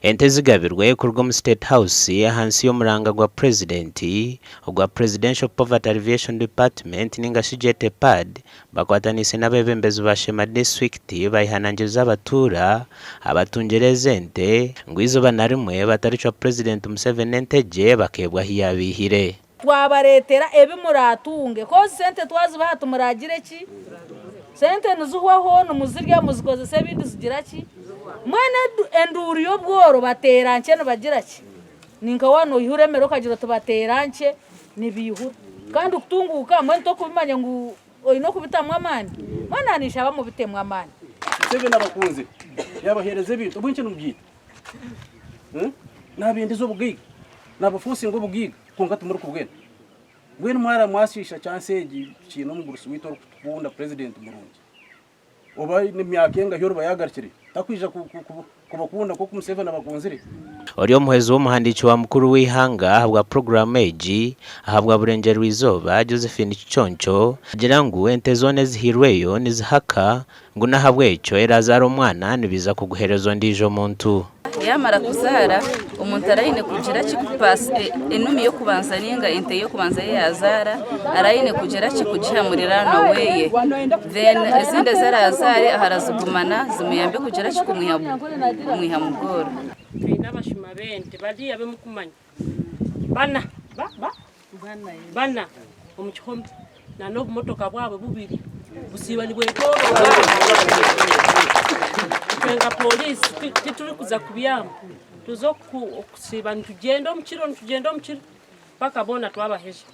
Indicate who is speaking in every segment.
Speaker 1: Ente zigabirwe kuruga omu State House ahansi y'omuranga gwa Purezidenti ogwa Presidential Poverty Alleviation Department ninga shi gyete PAD bakwataniise n'abeebembezi ba Sheema disiturikiti bayehanangiriza abatuura abatungire ezi ente ngu eizooba na rimwe bataricwa Purezidenti Museveni entegye bakeebwa ahu yaabaihire.
Speaker 2: Twabareetera ebi muraatunge. Kozi sente twazibaha timuraagire ki? Sente nizihwaho, nimuzirya muzikozesa ebindi zigira ki? Mbwenu enduuru y'obworo bateera nkye nibagira ki? Ni nka waaba noihura emere okagira oti bateera nkye nibaihura. Kandi kutunguuka mbwenu tokubimanya ngu oine okubitamu amaani? Mbwenu naanye ninshaba mubitemu amaani.
Speaker 3: Museveni abakunzire, yabahereza ebintu, obwenkye nimubyita? Nabendiza obugaiga, nabafosinga obugaiga kwonka timurikubwenda. Mbwenu mwara mwashiisha chance egi tukiine omugurusi waitu orikutukunda president murungi. Oba nemyaka engahi oriba yagarukire takwija kubakunda nkoku Museveni abakunzire.
Speaker 1: Ori omuhwezi w'omuhandiiki wa mukuru w'eihanga ahabwa puroguraamu egi ahabwa Burengyerwa-izooba, Josephine Kiconco, agira ngu ente zoona ezihairweyo nizihaka Ngu n'ahabw'ekyo eraazaara omwana nibaija kuguheereza ondiijo muntu.
Speaker 4: Yaamara kuzaara, omuntu araine kugira ki kupaasa enumi y'okubanza nainga ente y'okubanza ei yaazaara araine kugira ki kugiha muriraanwa weeye. Then ezindi ezi araazaare arazigumana zimuyambe kugira ki kumwiha omu bworo.
Speaker 5: Twine abashuma b'ente bariya abu murikumanya bana bana omu kihome na n'obumotoka bwabo bubiri busiiba nibwetooroora. Itwe nka pooriisi titurikuza kubyama, nituza kusiiba nitugyenda omu kiro nitugyenda omu kiro mpaka boona twabaheza.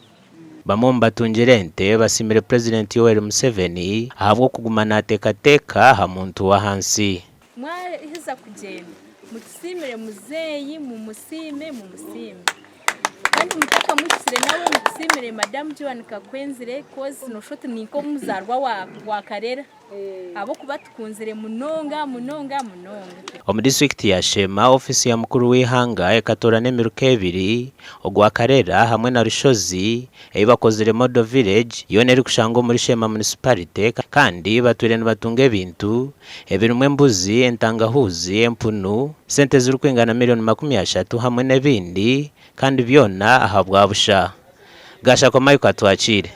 Speaker 1: Bamwe omu batungire ente basiimire Purezidenti Yoweri Museveni ahabw'okuguma naateekateeka aha muntu w'ahansi.
Speaker 6: Mwaheza kugyenda mutusiimire muzeeyi mumusiime mumusiime kandi mutakamuhikire nawe mutusiimire madamu Joan Kakwenzire coz noshusha oti ninka omuzaarwa wa Karera ahabw'okuba atukunzire munonga munonga munonga.
Speaker 1: Omu disiturikiti ya Sheema, ofiisi ya mukuru w'eihanga ekatoorana emiruka ebiri, ogwa Karera hamwe na Rushozi ei bakozire Model Village yoona erikushangwa omuri Sheema Municipality kandi batwire nibatunga ebintu ebirimu embuzi, entangahuuzi, empunu, sente ezirikwingana milioni 30 hamwe n'ebindi kandi byona ahabwa busha. Gashakwa Michael Atwakiire.